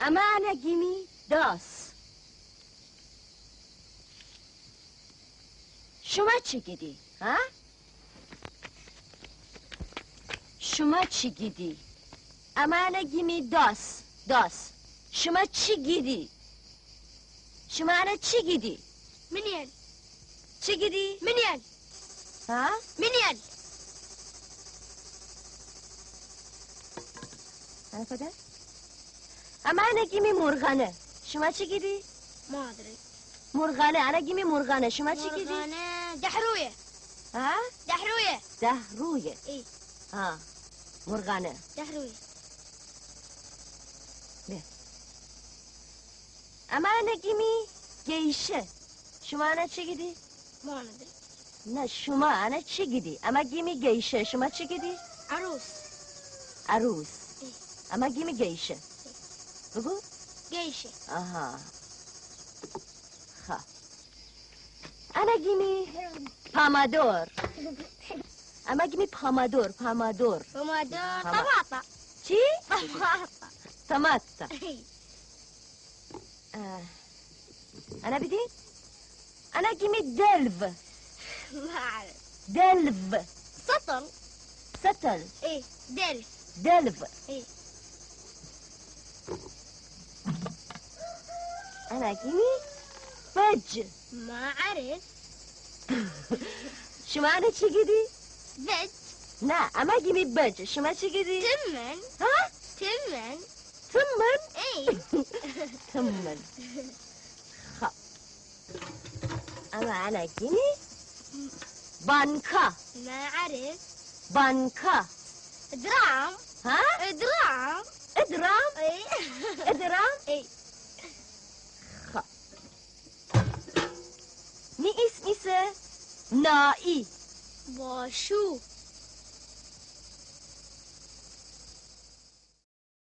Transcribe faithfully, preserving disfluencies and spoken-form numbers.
اما انه گیمی داس. شوما چی گیدی؟ ها؟ شوما چی گیدی؟ اما انه گیمی داس، داس. شوما چی گیدی؟ شوما انه چی گیدی؟ منیل. چی گیدی؟ منیل. ها؟ منیل. انه کدام؟ اما انه گیمی مرغانه. شوما چی گیدی؟ مادری. مرغانه، انه گیمی مرغانه. شوما چی گیدی؟ مرغانه ده‌رویه. ها؟ ده‌رویه. ده‌رویه. ای. ها. مرغانه. ده‌رویه. به. اما انه گیمی گیشه. شوما انه چی گیدی؟ مانده. نه، شوما انه چی گیدی؟ اما گیمی گیشه. شوما چی گیدی؟ عروس. عروس. ای. اما گیمی گیشه. بگو. گیشه. آها. خب. انه گیمی پامادور. اما گیمی پامادور، پامادور. پامادور، پاما-، طماطا. چی؟ طماطا. طماطا. ای. اه. انه بیدین؟ انه گیمی دلو. بله. دلو. سطل. سطل. ای، دلو. دلو. ای. انه گیمی بج. ما عرف. شوما انه چی گیدی؟ بج. نه، اما گیمی بج. شوما چی گیدی؟ تمن. ها؟ تمن. تمن؟ ای. تمن. خب. اما انه گیمی بانکا. ما عرف. بانکا. ادرام. ها؟ ادرام. ادرام؟ ای. ادرام؟ ای. خب. نی ایسم ایسه نایی. باشو.